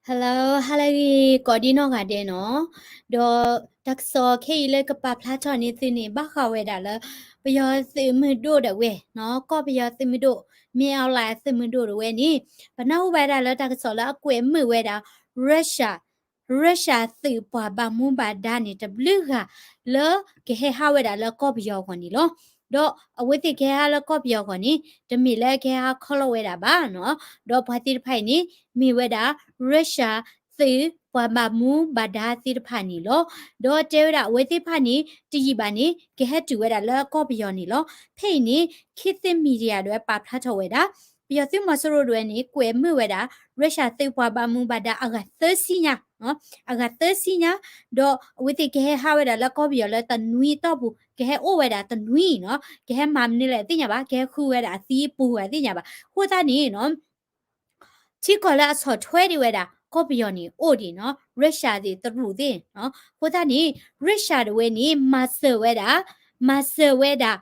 Hello, ဟါလၢအဂ့ၤ ကိးဒံနီၢ်ဂၤဒဲးနီၤ. ဒီးတၢ်ကစီၣ်ခဲအံၤလၢကပာ်ဖျါထီၣ်န့ၢ်သုန့ၣ် ဘၣ်ဃးဝဲဒၣ်လၢ ပယီၤသုးမုၢ်ဒိၣ်ဒၣ်ဝဲနီၤ, ကီၢ်ပယီၤသုးမုၢ်ဒိၣ် မင်းအောင်လှိုင် သုးမုၢ်ဒိၣ်ဒၣ်ဝဲန့ၣ် ပနၢ်ဟူဘၣ်ဝဲဒၣ်လၢတၢ်ကစီၣ်လၢအကွဲးမုာ်ဝဲဒၣ် Russia Russia သုးပှၤဘၣ်မူဘၣ်ဒါန့ၣ် တဘျုးဂၤ လၢကဟဲဟးဝဲဒၣ်လၢကီၢ်ပယီၤအဂီၢ်န့ၣ်လီၤ. ဒီးအဝဲသ့ၣ်ကဟဲဟးလၢကီၢ်ပယီၤအဂီၢ်န့ၣ် တမ့ၢ်လၢကဟဲဟးခီလီၤဝဲဒၣ်ဘၣ်နီၤ. ဒီးပှၤသ့ၣ်တဖၣ်အံၤန့ၣ် မ့ၢ်ဝဲဒၣ် Russia သုးပှၤဘၣ်မူဘၣ်ဒါသ့ၣ်တဖၣ်န့ၣ်လီၤ. ဒီးတဲဝဲဒၣ်အဝဲသ့ၣ်တဖၣ်န့ၣ် တယံာ်ဘၣ်န့ၣ် ကဟဲတုၤဝဲဒၣ်လၢကီၢ်ပယီၤန့ၣ်လီၤ. ဖဲအံၤန့ၣ် ခေတ်သစ် Media ဒၣ်ဝဲပာ်ဖျါထီၣ်ဝဲဒၣ် ပယီၤသုးမီၤစိရိၤဒၣ်ဝဲန့ၣ် ကွဲးမုာ်ဝဲဒၣ် Russia သုးပှၤဘၣ်မူဘၣ်ဒါအဂၤသၢဆံညါ, အဂၤသၢဆံညါ, ဒီးအဝဲသ့ၣ်ကဟဲဟးဝဲဒၣ်လၢကီၢ်ပယီၤလၢတနွံအတီၢ်ပူၤ, ကဟဲအိၣ်ဝဲဒၣ်တနွံနီၤ, ကဟဲမၤမနုၤလဲၣ်သ့ၣ်ညါဘၣ်, ကဟဲဃုဝဲဒၣ်အသံပူၤဝဲသ့ၣ်ညါဘၣ်. အဃိသတးန့ၣ်နီၤ ထံကီၢ်လၢအဆီၣ်ထွဲဒၣ်ဝဲဒၣ် ကီၢ်ပယီၤန့ၣ် အိၣ်ဒံးနီၤ, Russia သ့ၣ်တရူးသ့ၣ်နီၤ. အဃိသတးန့ၣ် Russia ဒၣ်ဝဲန့ၣ် မၤစၢၤဝဲဒၣ်, မၤစၢၤဝဲဒၣ်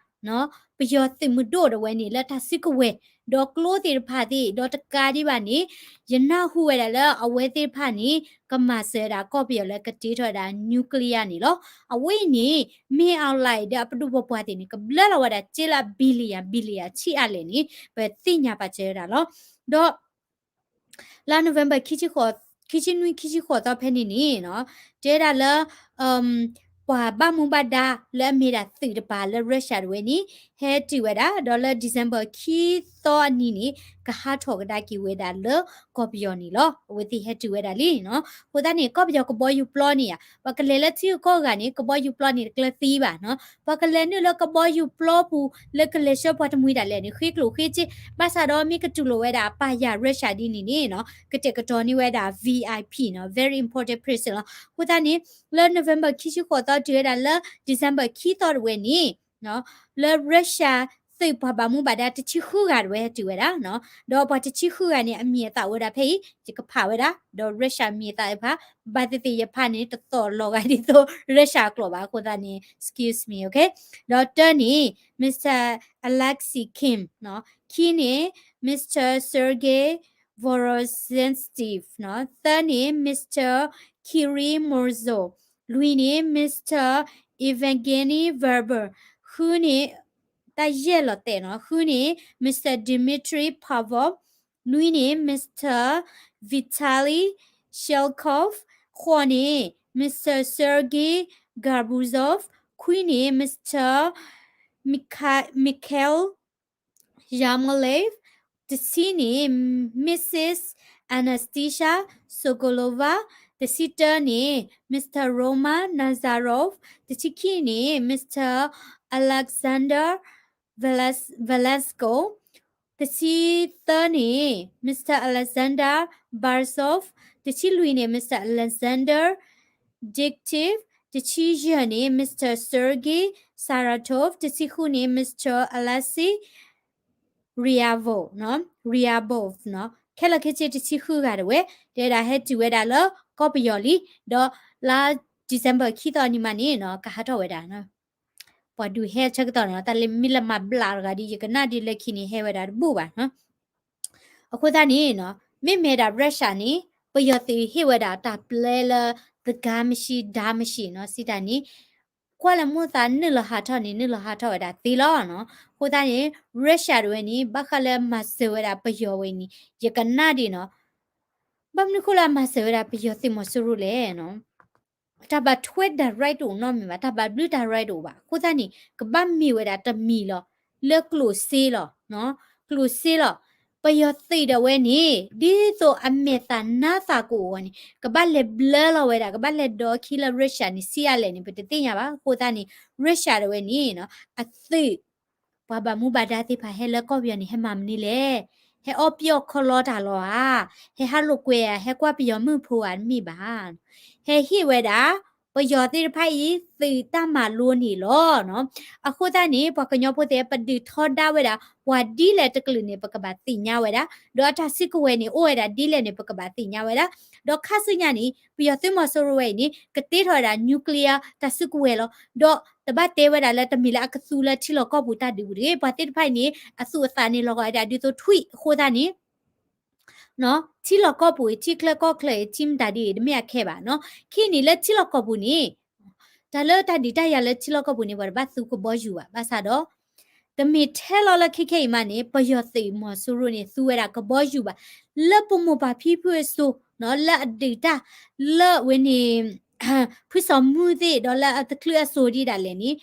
ပယီၤသုးမုၢ်ဒိၣ်ဒၣ်ဝဲန့ၣ် လၢတၢ်စုကဝဲၤ, ဒီးကျိသ့ၣ်တဖၣ်သ့ၣ်, ဒီးတကးဒံးဘၣ်န့ၣ် ယနၢ်ဟူဝဲဒၣ်လၢအဝဲသ့ၣ်တဖၣ်န့ၣ် ကမၤစၢၤဝဲဒၣ်ကီၢ်ပယီၤလၢကတ့ထီၣ်ဝဲဒၣ် nuclear န့ၣ်လီၤ. အဝဲအံၤန့ၣ် မင်းအောင်လှိုင် ဒီးအပဒိၣ်ပပှၢ်သ့ၣ်န့ၣ် ကဘျၢလီၤဝဲဒၣ်စ့လၢ billion billion ဆံးအါလဲၣ်န့ၣ် ပသ့ၣ်ညါပာ်စၢၤဝဲဒၣ်လီၤ. ဒီး လါ November ခံဆံနွံ ခံဆံဃိးသီဖဲန့ၣ်န့ၣ်နီၤ, တဲဒၣ်လၢ ပှၤဘၣ်မူဘၣ်ဒါလၢအမ့ၢ်ဒၣ်သုးတပၤလၢ Russia ဒၣ်ဝဲန့ၣ် ဟဲတုၤဝဲဒၣ်, ဒီးလၢ December ခံသီအနံၤန့ၣ် ကဟးထီၣ်ကဒါက့ၤဝဲဒၣ်လၢကီၢ်ပယီၤန့ၣ်လီၤ. အဝဲသ့ၣ်ဟဲတုၤဝဲဒၣ်လံနီၤ. အဃိသတးန့ၣ် ကီၢ်ပယီၤကဘီယူၤပျီန့ၣ်ဧါ, ပှၤကလဲၤလၢထံဂုၤကီၢ်ဂၤန့ၣ် ကဘီယူၤပျီန့ၣ်တကျၢၤသံဘၣ်နီၤ. ပှၤကလဲၤနုာ်လၢကဘီယူၤပျီပူၤ လၢကလဲၤဆှၢပှၤတမှံၤဒၣ်လဲာ်န့ၣ် ဃ့ကျိၣ်ဃ့စ့, ဘၣ်ဆၣ်ဒီးမ့ၢ်ကတူၢ်လိာ်ဝဲဒၣ်အပာ်ယၢ် Russia ဒ်န့ၣ်န့ၣ်နီၤ, ကတဲာ်ကတီၤန့ၢ်ဝဲဒၣ် VIP နီၤ, very important person လီၤ. အဃိသတးန့ၣ် လၢ November ခံဆံဃိးသီတုၤဝဲဒၣ်လၢ December ခံသီဒၣ်ဝဲန့ၣ် လၢ Russia သုးပှၤဘၣ်မူဘၣ်ဒါတဆံဃုဂၤဒၣ်ဝဲဟဲတုၤဝဲဒၣ်နီၤ. ဒီးပှၤတဆံဃုဂၤန့ၣ် အမံၤအသၣ်အိၣ်ဝဲဒၣ်ဖဲအံၤ ယကဖးဝဲဒၣ်, ဒီး Russia မံၤအသၣ်ဖး, ဘၣ်သ့ၣ်သ့ၣ်ယဖးန့ၣ် တသီၣ်လီၤဂာ်ဒ်သိး Russia အကျိာ်ဘၣ်. အဃိသတးန့ၣ် excuse me, okay. ဒီးတၢန့ၣ် Mr Alexei Kim နီၤ, ခံန့ၣ် Mr Sergei Voroshilov နီၤ, သၢန့ၣ် Mr Kirill Morozov, လွံၢ်န့ၣ် Mr Evgeny Verber, ဃုန့ၣ် တၢ်ယဲၢ်လီၤတဲာ်နီၤ, ဃုန့ၣ် Mr Dmitry Pavlov, နွံန့ၣ် Mr Vitaly Shelkov, ဃိးန့ၣ် Mr Sergei Gaburev, ခွံန့ၣ် Mr Mikha- Mikhail Yermolov, တဆံန့ၣ် Mrs Anastasia Sokolova, တဆံတၢန့ၣ် Mr Roman Nazarov, တဆံခံန့ၣ် Mr Alexander Velas- Velasco, တဆံသၢန့ၣ် Mr Alexander Barsov, တဆံလွံၢ်န့ၣ် Mr Alexander Diktiv, တဆံယဲၢ်န့ၣ် Mr Sergei Saratov, တဆံဃုန့ၣ် Mr Alexei Ryabov နီၤ, Ryabov နီၤ, ခဲလၢာ်ခဲဆ့တဆံဃုဂၤဒၣ်ဝဲ တဲဒၣ်ဟဲတုၤဝဲဒၣ်လၢကီၢ်ပယီၤလံ, ဒီးလါ December ခံသီနံၤမးန့ၣ်နီၤ ကဟးထီၣ်ဝဲဒၣ် ပှၤဒုးဟဲဆၢကတီၢ်န့ၣ် တၢ်လၢမ့ၢ်လၢမၤဘျးတဂၤဒီး ယကနၣ်ဒ်လၢခံန့ၣ်ဟဲဝဲဒၣ်တဘူၣ်ဘၣ်နီၤ. အဃိသတးန့ၣ်နီၤ မ့မ့ၢ်ဒၣ် Russia န့ၣ် ပယီၤသုးဟ့ၣ်ဝဲဒၣ်တၢ်ပျဲလၢ သကါမံၤရှံ ဒါမံၤရှံနီၤ စံးတၢ်န့ၣ် ကွၢ်လၢမိၢ်သးနုာ်လီၤဟးထီၣ်န့ၣ် နုာ်လီၤဟးထီၣ်ဝဲဒၣ်သ့လီၤနီၤ. အဃိသတးန့ၣ် Russia ဒၣ်ဝဲန့ၣ် ဘၣ်ဃးလၢမၤစၢၤဝဲဒၣ်ပယီၤဝဲန့ၣ် ယကနၣ်ဒ်နီၤ ဘၣ်မနုၤဃိလၢအမၤစၢၤဝဲဒၣ်ပယီၤသုးမီၤစိရိၤလဲၣ်နီၤ. တၢ်ဘၣ်ထွဲ direct တအိၣ်နီတမံၤဘၣ်, တၢ်ဘၣ်ဘျုး direct တအိၣ်ဘၣ်. အဃိသတးန့ၣ် ကဘၣ်မ့ၢ်ဝဲဒၣ်တမံၤလီၤ. လၢကျိၣ်စ့လီၤ. ကျိၣ်စ့လီၤ. ပယီၤသုးဒၣ်ဝဲန့ၣ် ဒ်သိးအမဲာ်သၣ်နါသၣ်ကအိၣ်အဂီၢ်န့ၣ် ကဘၣ်လဲၤဘျၢလီၤဝဲဒၣ်, ကဘၣ်လဲၤဒိးအခံလၢ Russia န့ၣ် ဆံးအါလဲၣ်န့ၣ် ပတသ့ၣ်ညါဘၣ်. အဃိသတးန့ၣ် Russia ဒၣ်ဝဲန့ၣ် အသုး ပှၤဘၣ်မူဘၣ်ဒါသ့ၣ်တဖၣ်ဟဲလၢကီၢ်ပယီၤန့ၣ် ဟဲမၤမနုၤလဲၣ်. ဟဲအီၣ်ပျီၣ်ခီလီတၢ်လီၤဧါ. ဟဲဟးလိာ်ကွဲဧါ, ဟဲကွၢ်ပယီၤမုၣ်ဖိဧါ, တမ့ၢ်ဘၣ်. ဟဲဟ့ၣ်ဝဲဒၣ် ပယီၤသ့ၣ်တဖၣ်အံၤ သုးတၢ်မၤလိန့ၣ်လီၤ. အဃိသတးန့ၣ် ပှၤကညီဖိသ့ၣ် ပဒုးထီဒါဝဲဒၣ် ပှၤဒ်လဲၣ်တကလုာ်န့ၣ် ပကဘၣ်သ့ၣ်ညါဝဲဒၣ်, ဒီးအတၢ်စုကဝဲၤန့ၣ် အိၣ်ဝဲဒၣ်ဒ်လဲၣ်န့ၣ် ပကဘၣ်သ့ၣ်ညါဝဲဒၣ်, ဒီးခါဆူညါန့ၣ် ပယီၤသုးမီၤစိရိၤဝဲအံၤန့ၣ် ကတ့ထီၣ်ဝဲဒၣ် nuclear တၢ်စုကဝဲၤလီၤ. ဒီးတဘၣ်တဲဝဲဒၣ်လၢတမ့ၢ်လၢအကသူလၢထံလီၢ်ကီၢ်ပူၤတၢ်ဒုးပူၤတဂ့ၤ. ပှၤသ့ၣ်တဖၣ်အံၤန့ၣ် အသူၣ်အသးန့ၣ်လီၤဂာ်ဝဲဒၣ်ဒ်သိးထွံၣ်အဃိသတးန့ၣ် ထံလီၢ်ကီၢ်ပူၤအံၤ ထံချၢကီၢ်ချၢအံၤ ထံမတၤဒ်အံၤ တမ့ၢ်အခဲဘၣ်နီၤ. ခံန့ၣ်လၢထံလီၢ်ကီၢ်ပူၤန့ၣ် တၢ်လၢတၢ်ဒုးတၢ်ယၤလၢထံလီၢ်ကီၢ်ပူၤန့ၣ် ပှၤတဘၣ်သူကဘီယူၤဘၣ်. ဘၣ်ဆၣ်ဒီး တမ့ၢ်ထဲလီၤလၢခဲခဲအံၤမးန့ၣ် ပယီၤသုးမီၤစိရိၤန့ၣ် သူဝဲဒၣ်ကဘီယူၤဘၣ်. လၢပမိၢ်ပၢ်ဖံဖုအစိၤနီၤ လၢအဒုးတၢ်လၢဝဲန့ၣ် ဖုစီၤမူသ့ၣ် ဒီးလၢအတချုးအစိၤဒ်ဒၣ်လဲာ်န့ၣ်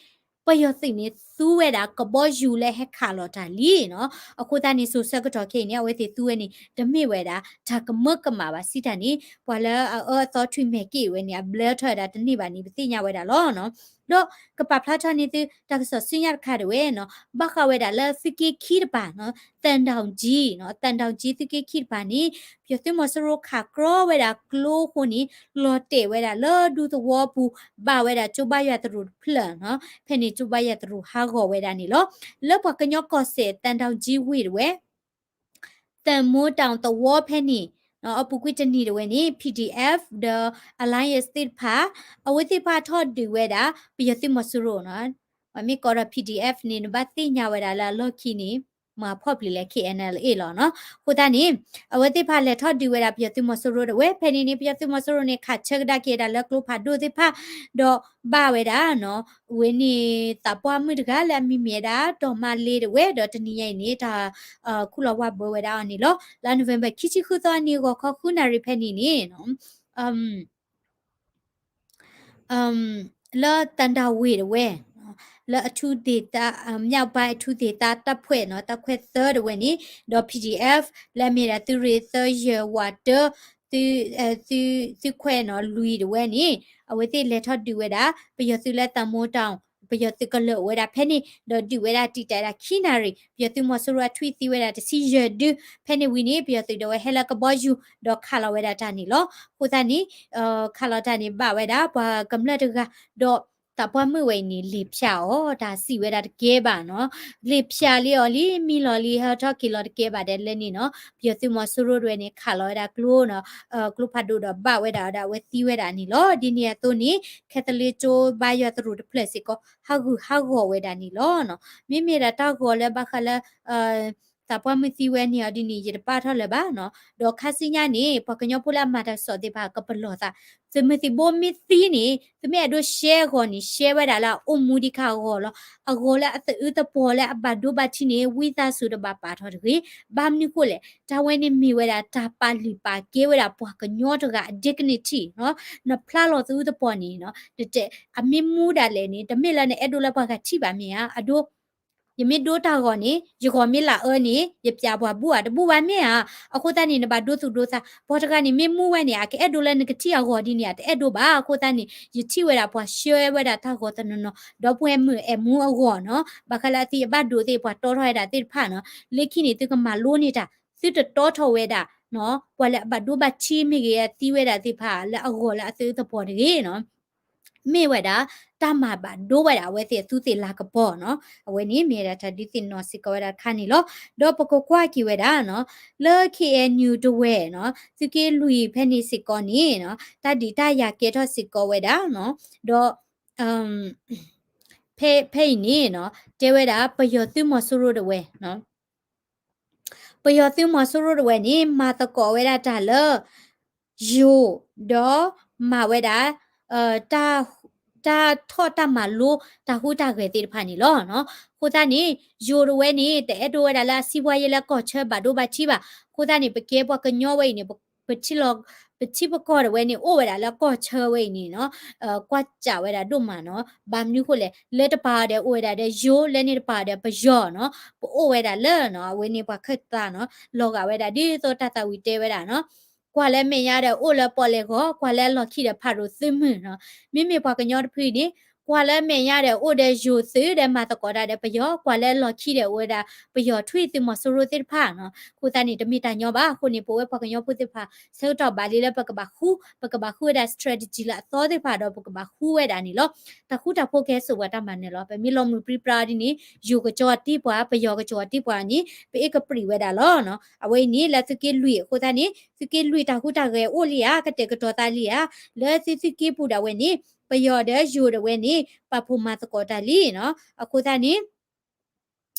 ပယီၤသုးန့ၣ် သူဝဲဒၣ်ကဘီယူၤလၢဟဲခးလီၤတၢ်လံနီၤ. အဃိသတးန့ၣ် စိၤဆၢကတီၢ်ခဲအံၤန့ၣ် အဝဲသ့ၣ်သူဝဲန့ၣ် တမ့ၢ်ဝဲဒၣ် တၢ်ကမၢကမၣ်ဘၣ်စံးတၢ်န့ၣ် ပှၤလၢအအၢအသီထွံၣ်မဲာ်က့ၣ်ဝဲန့ၣ် အဘျၢထီၣ်ဝဲဒၣ်တန့ၢ်ဘၣ်န့ၣ် ပသ့ၣ်ညါဝဲဒၣ်လီၤနီၤ. ဒီးကပာ်ဖျါထီၣ်န့ၢ်သု တၢ်ကစီၣ်ဆူညါတခါဒၣ်ဝဲနီၤ ဘၣ်ဃးဝဲဒၣ်လၢသုးက့ခံတပၤနီၤ သံတောင်ကြီးနီၤ သံတောင်ကြီး သုးက့ခံတပၤန့ၣ် ပယီၤသုးမီၤစိရိၤခးကြီဝဲဒၣ်ကျိအဃိန့ၣ် လီၤတဲာ်ဝဲဒၣ်လၢဒူသဝီပူၤ ဘၣ်ဝဲဒၣ်ကၠိဘါယွၤတရူးတဖျၢၣ်နီၤ ဖဲန့ၣ်ကၠိဘါယွၤတရူးဟးဂီၤဝဲဒၣ်န့ၣ်လီၤ. လၢပှၤကညီကီၢ်စဲၣ် သံတောင်ကြီးဝ့ၢ်တဝဲ သံတောင်ကြီးသဝီဖဲန့ၣ် အပူၤကွံာ်တနံၤတဝဲန့ၣ် P D F ဒီး Alliance သ့ၣ်တဖၣ် အဝဲသ့ၣ်တဖၣ်ထီၣ်ဒုးဝဲဒၣ် ပယီၤသုးမီၤစိရိၤနီၤ. ပမ့ၢ်ကိးဒီး P D F န့ၣ် နဘၣ်သ့ၣ်ညါဝဲဒၣ်လၢအလီၢ်ခံန့ၣ် မၤဖီၣ်ပျံၤလၢ K N L A လီၤနီၤ. အဃိသတးန့ၣ် အဝဲသ့ၣ်တဖၣ်လဲၤထီၣ်ဒုးဝဲဒၣ်ပယီၤသုးမီၤစိရိၤတဝဲ ဖဲန့ၣ်န့ၣ် ပယီၤသုးမီၤစိရိၤန့ၣ် ခးဆၢကဒါက့ၤဒၣ်လၢကျိဖးဒိၣ်သ့ၣ်တဖၣ် ဒီးဘၣ်ဝဲဒၣ်နီၤ ဝဲန့ၣ်သးပှၢ်မုၣ်တဂၤလၢအမံၤမ့ၢ်ဝဲဒၣ် တီၤမါလ့တဝဲ ဒီးတနံၤညါအံၤန့ၣ် တၢ်ခူၣ်လီၤဝါဘၢဝဲဒၣ်အီၤန့ၣ်လီၤ. လါ November ခံဆံဃုသီအနံၤ ဂီၤခီဃုနၣ်ရံၣ်ဖဲန့ၣ်န့ၣ် လၢသံတောင်ကြီးဝ့ၢ်တဝဲ လၢအထူးဒေသ မြောက်ပိုင်းအထူးဒေသတပ်ဖွဲ့နီၤ တပ်ခွဲသၢတဝဲန့ၣ် ဒီး P D F လၢအမ့ၢ်ဒၣ်သုးရ့ၣ်သၢ ယဲၢ် ဝးတၢ သုးခွဲးနီၤ လွံၢ်တဝဲန့ၣ် အဝဲသ့ၣ်လဲၤထီၣ်ဒုးဝဲဒၣ် ပယီၤသုးလၢသံတောင်ကြီး ပယီၤသုးကလၢာ်အိၣ်ဝဲဒၣ်ဖဲန့ၣ် ဒီးဒုးဝဲဒၣ်တံာ်တာ်ဒၣ်ခံနၣ်ရံၣ် ပယီၤသုးမီၤစိရိၤအထွံၣ်သံဝဲဒၣ်တဆံယဲၢ်ဒု ဖဲန့ၣ်ဝံၤန့ၣ် ပယီၤသုးဒၣ်ဝဲဟဲလၢကဘီယူၤ ဒီးခးလီၤဝဲဒၣ်တၢ်န့ၣ်လီၤ. အဃိသတးန့ၣ် ခးလီၤတၢ်န့ၣ် ဘၣ်ဝဲဒၣ်ပှၤကမျၢၢ်တဂၤ ဒီးသးပှၢ်မုၣ်ဝဲအံၤန့ၣ် လ့ၣ်ဖၠးအီၤ တၢ်စံးဝဲဒၣ်တကဲဘၣ်နီၤ. လ့ၣ်ဖၠးလံအီၤလံ မံလီၤလံ ဟဲထီၣ်က့ၤလီၤတကဲဘၣ်ဒဲးလၢန့ၣ်နီၤ ပယီၤသုးမီၤစိရိၤတဝဲန့ၣ် ခးလီၤဝဲဒၣ်ကျိနီၤ ကျိဖးဒိၣ်ဒီးဘၣ်ဝဲဒၣ်ဒီးအဝဲသံဝဲဒၣ်န့ၣ်လီၤ. ဒ်န့ၣ်အသိးန့ၣ် ခဲသလ့ကၠိဘါယွၤတရူးတဖျၢၣ်စ့ၢ်ကီး ဟးဂူာ်ဟးဂီၤဝဲဒၣ်န့ၣ်လီၤနီၤ. မ့မ့ၢ်ဒၣ်တၢ်ဂီၤလၢဘၣ်ဃးလၢ သးပှၢ်မုၣ်သံဝဲန့ၣ်အီၤဒ်န့ၣ် ယတပာ်ထီၣ်လၢၤဘၣ်နီၤ. ဒီးခါဆူညါန့ၣ် ပှၤကညီဖိလၢအမၤတၢ်ကစီၣ်သ့ၣ်တဖၣ်ကပလီၢ်သး သုးမုၢ်သံၣ်ဘိမ့ၢ်သံန့ၣ် သုမ့ၢ်အဲၣ်ဒိးရှဲအဂီၤန့ၣ် ရှဲဝဲဒၣ်လၢအအိၣ်မူဒံးခါအဂီၤလီၤ. အဂီၤလၢအသုးအုးသပှီၤလၢအဘၣ်ဒိဘၣ်ထံးန့ၣ် ဝံသးစူၤတဘၣ်ပာ်ထီၣ်တဂ့ၤ. ဘၣ်မနုၤဃိလဲၣ် တၢ်ဝဲန့ၣ်မ့ၢ်ဝဲဒၣ်တၢ်ပာ်လုၢ်ပာ်ကဲဝဲဒၣ်ပှၤကညီတဂၤအ dignity နီၤ. နဖျါလီၤသုးအုးသပှီၤန့ၣ်နီၤ တတဲ အမ့ၢ်မူဒၣ်လဲာ်န့ၣ် တမ့ၢ်လၢနအဲၣ်ဒိးလၢပှၤဂၤထံၣ်ဘၣ်မ့ၢ်ဧါ. အဒိ ယမ့ၢ်ဒိတၢ်ဂီၤန့ၣ် ယဂီၤမ့ၢ်လၢအၢန့ၣ် ယပျးပှၤဘူၣ်ဧါ တဘူၣ်ဘၣ်မ့ၢ်ဧါ. အဃိသတးန့ၣ် နဘၣ်ဒိသူၣ်ဒိသး ပှၤတဂၤန့ၣ် မ့ၢ်မူဝဲန့ၣ် အကအဲၣ်ဒိးလၢနကထံၣ်အဂီၤဒ်န့ၣ် အတအဲၣ်ဒိးဘၣ်. အဃိသတးန့ၣ် ယထံၣ်ဝဲဒၣ်ပှၤရှဲဝဲဒၣ်တၢ်ဂီၤတနီၤနီၤ ဒီပုၢ်ဝဲၢ်မုၣ်အဲၣ်မူအဂီၢ်နီၤ ဘၣ်ဃးလၢအသံအဘၣ်ဒိသ့ၣ် ပှၤတီထီၣ်ဝဲဒၣ်သ့ၣ်တဖၣ်နီၤ လၢခံန့ၣ် သုကမၤလိန့ၢ်တၢ် သုတတီထီၣ်ဝဲဒၣ် ပှၤလၢအဘၣ်ဒိဘၣ်ထံးမ့ၢ်ဂ့ၤ သံဝဲဒၣ်သ့ၣ်တဖၣ် လၢအဂီၢ်လၢအသုးအုးသပှီၤတဂ့ၤနီၤ မ့ၢ်ဝဲဒၣ် တၢ်မၤဘၣ်ဒိဝဲဒၣ်အဝဲသ့ၣ်အသူးသ့ၣ်လၤကပီၤနီၤ. အဝဲန့ၣ်မ့ၢ်ဝဲဒၣ်တၢ်ဒုးသ့ၣ်နီၣ်စ့ၢ်ကီးဝဲဒၣ်တခါန့ၣ်လီၤ. ဒီးပကကွၢ်က့ၤဝဲဒၣ်နီၤ လၢ K N U တဝဲနီၤ သုးက့လွံၢ်ဖဲန့ၣ်စ့ၢ်ကီးန့ၣ်နီၤ တၢ်ဒုးတၢ်ယၤကဲထီၣ်စ့ၢ်ကီးဝဲဒၣ်နီၤ ဒီး ဖဲ ဖဲအံၤန့ၣ်နီၤ တဲဝဲဒၣ်ပယီၤသုးမီၤစိရိၤတဝဲနီၤ ပယီၤသုးမီၤစိရိၤတဝဲန့ၣ် မၤသကိးဝဲဒၣ်တၢ်လၢ ယိၤ ဒီးမၤဝဲဒၣ် တၢ်ထီၣ်တၢ်မၤလိ တၢ်ဟူးတၢ်ဂဲၤသ့ၣ်တဖၣ်န့ၣ်လီၤ. အဃိသတးန့ၣ် ယိၤတဝဲန့ၣ် တအဲၣ်ဒိးဝဲဒၣ်လၢအစံးပှၤယဲလၢကီၢ်ဆၢဘၣ်ဒိဘၣ်ထံးဘၣ်. အဃိသတးန့ၣ် ပကဲပှၤကညီဝဲအံၤန့ၣ် ပထံလီၤ ပထံပကီၢ်တဝဲန့ၣ် အိၣ်ဝဲဒၣ်လၢကီၢ်ဆၢဝဲအံၤန့ၣ်နီၤ ကွၢ်စးဝဲဒၣ်ဒိၣ်မးနီၤ. ဘၣ်မနုၤဃိလဲၣ် လၢတပၤအီၤဒီးအိၣ်ဝဲဒၣ်ဒီးယိၤ လၢန့ၣ်တပၤအီၤဒီးပယီၤနီၤ ပအိၣ်ဝဲဒၣ်လၢနီၤ အဝဲန့ၣ်ပှၤခၢၣ်သးနီၤ လီၤဂာ်ဝဲဒၣ်ဒ်သိးတၢ်သးဝံၤတဲဝဲဒၣ်နီၤ ကွၢ်လၢမဲာ်ညါဒီးအိၣ်လၢပီၣ်လဲၣ်ဂီၤ ကွၢ်လၢလီၢ်ခံဒီးဖးဒိၣ်သုးမုၢ်နီၤ. မ့မ့ၢ်ပှၤကညီတဖုအံၤန့ၣ် ကွၢ်လၢမဲာ်ညါဒီးအိၣ်ဒီးယိၤသုးဒီးမၤသကိးတၢ်ဒီးပယီၤ ကွၢ်လၢလီၢ်ခံဒီးအိၣ်ဝဲဒၣ်ပယီၤထွံၣ်သုးမီၤစိရိၤသ့ၣ်တဖၣ်နီၤ. အဃိသတးန့ၣ် တမ့ၢ်တၢ်ညီဘၣ်. အဃိန့ၣ် ပဝဲပှၤကညီဖိသ့ၣ်တဖၣ် ဆၢကတီၢ်ဘၣ်လံလၢပကဘၣ်ဃူ ပကဘၣ်ဃူဝဲဒၣ် strategy လၢအသီသ့ၣ်တဖၣ်ဒီးပကဘၣ်ဃူဝဲဒၣ်န့ၣ်လီၤ. တၢ်ဃူတၢ်ဖိးကဟဲစိာ်ပှၤတၢ်မၤနၢၤလီၤ. ပမ့ၢ်လီၤမုၢ်ပြံပြါဒ်န့ၣ် ယိၤကကၠီတ့ပှၤ ပယီၤကကၠီတ့ပှၤန့ၣ် ပအ့ၣ်ကပြံးဝဲဒၣ်လီၤနီၤ. အဝဲအံၤန့ၣ် လၢသုးက့လွံၢ်အဃိသတးန့ၣ် သုးက့လွံၢ်တၢ်ဟူးတၢ်ဂဲၤအိၣ်လံဧါ ကတဲာ်ကတီၤသးလံဧါ လၢသုးသုးက့ပူၤဒၣ်ဝဲန့ၣ် ပယီၤဒီးယိၤဒၣ်ဝဲန့ၣ် ပာ်ဖှိၣ်မၤသကိးတၢ်လံနီၤ. အဃိသတးန့ၣ်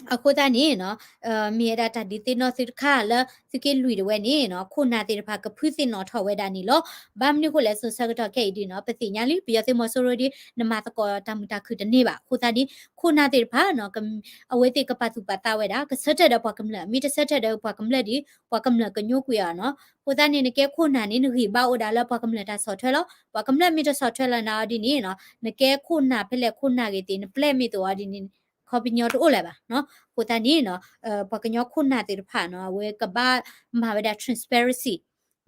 အဃိသတးန့ၣ်နီၤ မ့ၢ်ဝဲဒၣ်တၢ်ဒုးသ့ၣ်နီၣ်သုတခါလၢ သုးက့လွံၢ်တဝဲန့ၣ်နီၤ ခိၣ်နၢ်သ့ၣ်တဖၣ်ကဖုသ့ၣ်နီၣ်ထီၣ်ဝဲဒၣ်န့ၣ်လီၤ. ဘၣ်မနုၤဃိလဲၣ် စိၤဆၢကတီၢ်ခဲအံၤဒ်နီၤ ပသ့ၣ်ညါလံ ပယီၤသုးမီၤစိရိၤဒ် နမၤသကိးတၢ်မုာ်တၢ်ခုၣ်တန့ၢ်ဘၣ်. အဃိသတးန့ၣ် ခိၣ်နၢ်သ့ၣ်တဖၣ်နီၤ အဝဲသ့ၣ်ကပာ်သူၣ်ပာ်သးဝဲဒၣ် ကဆၢထၢၣ်ဒီးပှၤကမျၢၢ် မ့ၢ်တဆၢထၢၣ်ဒီးပှၤကမျၢၢ်ဒ် ပှၤကမျၢၢ်ကညိကွံာ်အီၤနီၤ. အဃိသတးန့ၣ် နကဲခိၣ်နၢ်န့ၣ် နဂံၢ်ဘါအိၣ်ဒၣ်လၢပှၤကမျၢၢ်တၢ်ဆီၣ်ထွဲလီၤ. ပှၤကမျၢၢ်မ့ၢ်တဆီၣ်ထွဲလၢနၤအီၤဒ်န့ၣ်နီၤ နကဲခိၣ်နၢ်ဖဲလဲၣ်ခိၣ်နၢ်ဂ့ၤသ့ၣ် နပျဲၢ်မ့ၢ်သ့ၣ်အီၤဒ်န့ၣ် ခီပညီတအိၣ်လၢၤဘၣ်နီၤ. အဃိသတးန့ၣ်နီၤ ပှၤကညီခိၣ်နၢ်သ့ၣ်တဖၣ်နီၤ အဝဲကဘၣ်မၤဝဲဒၣ် transparency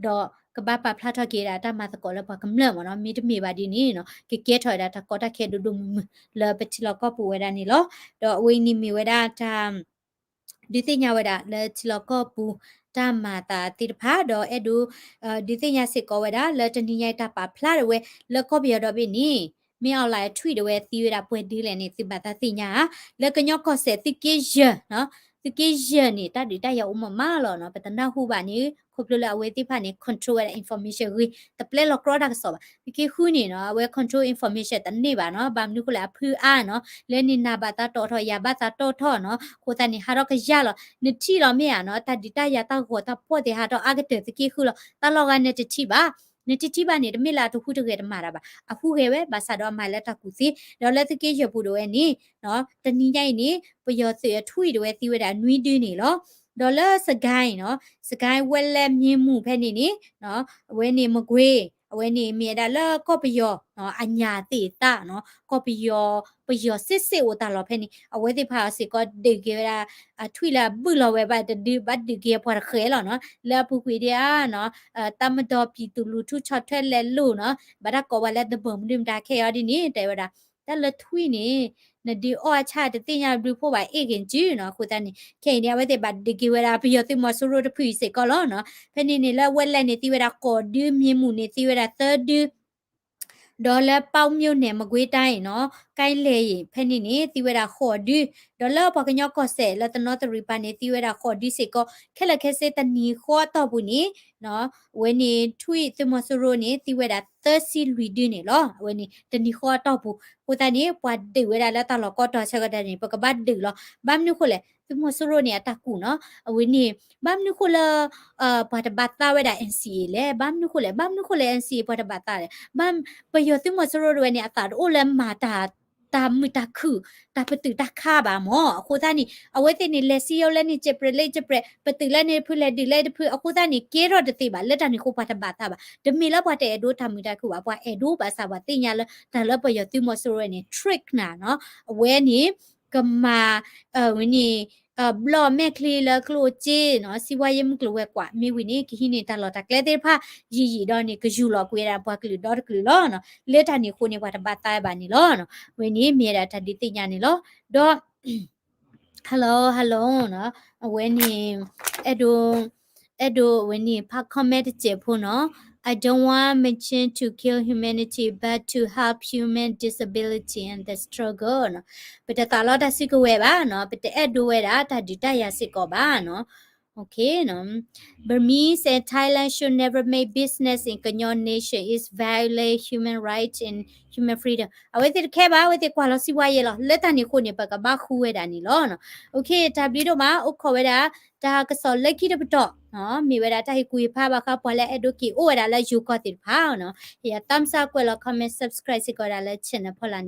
ဒီးကဘၣ်ပာ်ဖျါထီၣ်က့ၤဒၣ်တၢ်မၤသကိးလၢပှၤကမျၢၢ်မ့ၢ်နီၤ. မ့တမ့ၢ်ဘၣ်ဒ်န့ၣ်နီၤ ကကဲထီၣ်ဝဲဒၣ်တၢ်ကီတၢ်ခဲဒိၣ်ဒိၣ်မုၢ်မုၢ်လၢပထံလီၢ်ကီၢ်ပူၤဝဲဒၣ်န့ၣ်လီၤ. ဒီးအဝဲအံၤန့ၣ်မ့ၢ်ဝဲဒၣ်တၢ် ဒုးသ့ၣ်ညါဝဲဒၣ်လၢထံလီၢ်ကီၢ်ပူၤ တၢ်မၤသးသ့ၣ်တဖၣ် ဒီးအဲၣ်ဒိး ဒုးသ့ၣ်ညါစ့ၢ်ကီးဝဲဒၣ်လၢတနံၤညါအံၤတၢ်ပာ်ဖျါထီၣ်ဝဲ လၢကီၢ်ပယီၤဒီဘ့ၣ်န့ၣ် မ့ၢ်အီၣ်လဲၣ်ထွံၣ်တဝဲသံဝဲဒၣ်ပှဲၤဒုလဲၣ်န့ၣ် သုဘၣ်သးသ့ၣ်ညါဧါ. လၢကညီကီၢ်စဲၣ်သုးက့ယဲၢ်နီၤ သုးက့ယဲၢ်န့ၣ် တၢ်ဒုးတၢ်ယၤအိၣ်မးမးလီၤနီၤ. ပတနၢ်ဟူဘၣ်န့ၣ် ခီဖျိလၢအဝဲသ့ၣ်တဖၣ်န့ၣ် control ဝဲဒၣ် information ဂ့ၤ တပျဲလီၤကြီတၢ်ကစီၣ်ဘၣ်. သုးက့ဃုန့ၣ်နီၤ အဝဲ control information တန့ၢ်ဘၣ်နီၤ. ဘၣ်မနုၤဃိလဲၣ် အဖုအါနီၤ လၢန့ၣ်နၤဘၣ်သးတီထီၣ် ယၤဘၣ်သးတီထီၣ်နီၤ. အဃိသတးန့ၣ် ဟးထီၣ်ကယၢ်လီၤ. နထံၣ်လီၤမ့ၢ်ဧါနီၤ တၢ်ဒုးတၢ်ယၤတၢ်ဂီၤတၢ်ဖှီၣ်သ့ၣ်ဟးထီၣ်အါကတၢၢ်သုးက့ဃုလီၤ. တၢ်လီၢ်ဂၤနတထံၣ်ဘၣ် နတထံၣ်ဘၣ်န့ၣ် တမ့ၢ်လၢအတဟူးတဂဲၤတမၤတၢ်ဘၣ်. အဟူးဂဲၤဝဲ ဘၣ်ဆၣ်ဒီးအမၤလၢတၢ်ကူၣ်သ့ ဒီးလၢသုးက့ယဲၢ်ပူၤတဝဲန့ၣ် တနံၤညါအံၤန့ၣ် ပယီၤသုးအထွံၣ်တဝဲသံဝဲဒၣ်နွံဒုန့ၣ်လီၤ. ဒီးလၢစကဲနီၤ စကဲဝဲလဲၣ် မြင်းမူ ဖဲန့ၣ်န့ၣ် အဝဲန့ၣ် မကွေး အဝဲန့ၣ်မ့ၢ်ဝဲဒၣ်လၢကီၢ်ပယီၤ အညၣ်သ့ၣ်သၣ်နီၤ ကီၢ်ပယီၤ ပယီၤစ့ၣ်စ့ၣ်အိၣ်တၢ်လီၢ်ဖဲန့ၣ် အဝဲသ့ၣ်တဖၣ်စ့ၢ်ကီးဒုးက့ၤဝဲဒၣ် အထွံၣ်လၢအဘုၣ်လီၤဝဲဘၣ်တဒု ဘၣ်ဒုးက့ၤပှၤတဃဲၤလီၤနီၤ လၢအပူၤကွံာ်ဒ်အါနီၤ တပ်မတော်ပြည်သူ့လူထုဆီၣ်ထွဲလဲလိာ်နီၤ ဘၣ်တၢ်ကိးဝဲလၢ သဘီမနုၤမတၤ ခဲအံၤဒ်န့ၣ် တဲဝဲဒၣ် တၢ်လၢထွံၣ်န့ၣ် နဒုးအီၣ်အဆၣ်တသ့ၣ်ညါဘျုးဖှိၣ်ဘၣ် အ့ၣ်ဂ့ၤစုနီၤ. အဃိသတးန့ၣ် ခဲအံၤန့ၣ် အဝဲသ့ၣ်ဘၣ်ဒုးက့ၤဝဲဒၣ် ပယီၤသုးမီၤစိရိၤတဖုအံၤစ့ၢ်ကီးလီၤနီၤ. ဖဲန့ၣ်န့ၣ် လၢဝဲလဲၣ်န့ၣ် သံဝဲဒၣ်ဃိးဒု မြင်းမူ န့ၣ် သံဝဲဒၣ်သၢဒု ဒီးလၢပေါက်မြို့နယ် မကွေးတိုင်းနီၤ ကိုင်းလဲၢ် ဖဲန့ၣ်န့ၣ် သံဝဲဒၣ်ဃိးဒု ဒီးလၢပှၤကညီကီၢ်စဲၣ် လၢတနီသရံၣ်ပၤန့ၣ် သံဝဲဒၣ်ဃိးဒုစ့ၢ်ကီး ခဲလၢာ်ခဲဆ့တနံၤဃီအတီၢ်ပူၤန့ၣ် အဝဲန့ၣ် ထွံၣ်သုးမီၤစိရိၤန့ၣ် သံဝဲဒၣ်သၢဆံလွံၢ်ဒုန့ၣ်လီၤ. အဝဲန့ၣ် တနံၤဃီအတီၢ်ပူၤ အဃိသတးန့ၣ် ပှၤဒုးဝဲဒၣ်လၢတၢ်လီၢ်ကိးတီၤဆၢကတီၢ်န့ၣ် ပကဘၣ်ဒုးလီၤ. ဘၣ်မနုၤဃိလဲၣ် သုးမီၤစိရိၤန့ၣ် အတၢ်ကူၣ်နီၤ အဝဲန့ၣ် ဘၣ်မနုၤဃိလၢ ပှၤတဘၣ်သးဝဲဒၣ် NCA လဲၣ် ဘၣ်မနုၤဃိလဲၣ် ဘၣ်မနုၤဃိလၢ NCA ပှၤတဘၣ်သးလဲၣ် ပယီၤသုးမီၤစိရိၤတဝဲန့ၣ် အသးတအိၣ်လၢမၤတၢ် တၢ်မုာ်တၢ်ခုၣ် တၢ်ပတုာ်တၢ်ခးဘၣ်မၢ်. အဃိသတးန့ၣ် အဝဲသ့ၣ်န့ၣ် လဲၤစံယိလၢန့ၣ် ကဲးပြဲးလၢကဲးပြဲး ပတုာ်လၢန့ၣ်တဖု လဲၤဒုးလၢတဖု အဃိသတးန့ၣ် ကဲထီၣ်တသ့ဘၣ် လၢတၢ်န့ၣ်အဃိ ပှၤတဘၣ်သးဘၣ်. တမ့ၢ်လၢပှၤတအဲၣ်ဒိးတၢ်မုာ်တၢ်ခုၣ်ဘၣ် ပှၤအဲၣ်ဒိးဘၣ်ဆၣ် ပှၤသ့ၣ်ညါလၢ တၢ်လၢပယီၤသုးမီၤစိရိၤန့ၣ် trick နၤနီၤ အဝဲန့ၣ် ကမၤ ဝဲန့ၣ် ဘျီၣ်မဲာ်ချံလၢကျိၣ်စ့နီၤ စံးဝါယဲမုၢ်ကျိၤဝဲၤကွာ် မ့ၢ်ဝံၤန့ၣ် ကဟံးန့ၢ်တၢ်လီၢ်တၢ်ကျဲသ့ၣ်တဖၣ် ယံာ်ယံာ်ဒီးန့ၣ် ကယူၢ်လီၤကွံာ်ဝဲဒၣ်ပှၤကလုာ်ဒီတကလုာ်လီၤ. လၢတၢ်န့ၣ်အဃိန့ၣ် ပှၤတဘၣ်သးဘၣ်န့ၣ်လီၤ. ဝဲန့ၣ်မ့ၢ်ဝဲဒၣ်တၢ်ဒုးသ့ၣ်ညါန့ၣ်လီၤ. ဒီး hello hello နီၤ အဝဲန့ၣ် အဲၣ်ဒိး အဲၣ်ဒိးဝဲန့ၣ် ဖး comment တစဲးဖိနီၤ I don't want machine to kill humanity but to help human disability and the struggle နီၤ ပတသးလီတၢ်စုကဝဲၤဘၣ်နီၤ ပတအဲၣ်ဒိးဝဲဒၣ်တၢ်ဒုးတၢ်ယၤစ့ၢ်ကီးဘၣ်နီၤ. Okay နီၤ Burmese and Thailand should never make business in Kanyar nation is violate human rights and human freedom အဝဲသ့ၣ်တခဲဘၣ် အဝဲသ့ၣ်ကွၢ်လီၤစံးဝါယဲလီၤ လၢတၢ်န့ၣ်အဃိန့ၣ် ပကဘၣ်ဃုဝဲဒၣ်န့ၣ်လီၤ. Okay တၢ်ဘျုးဒိၣ်မး အိၣ်ခိးဝဲဒၣ် တၢ်ကစီၣ်လၢခံတပတီၢ် မ့ၢ်ဝဲဒၣ်တၢ်ဟ့ၣ်ကူၣ်ဟ့ၣ်ဖးဘၣ်ဃးပှၤလၢအဲၣ်ဒိးက့ၤအိၣ်ဝဲဒၣ်လၢယိၤကီၢ်သ့ၣ်တဖၣ်နီၤ ယ thumbs up ကွဲးလီၤ comment subscribe စ့ၢ်ကီးဝဲဒၣ်လၢ channel ဖီလာ်န့ၣ်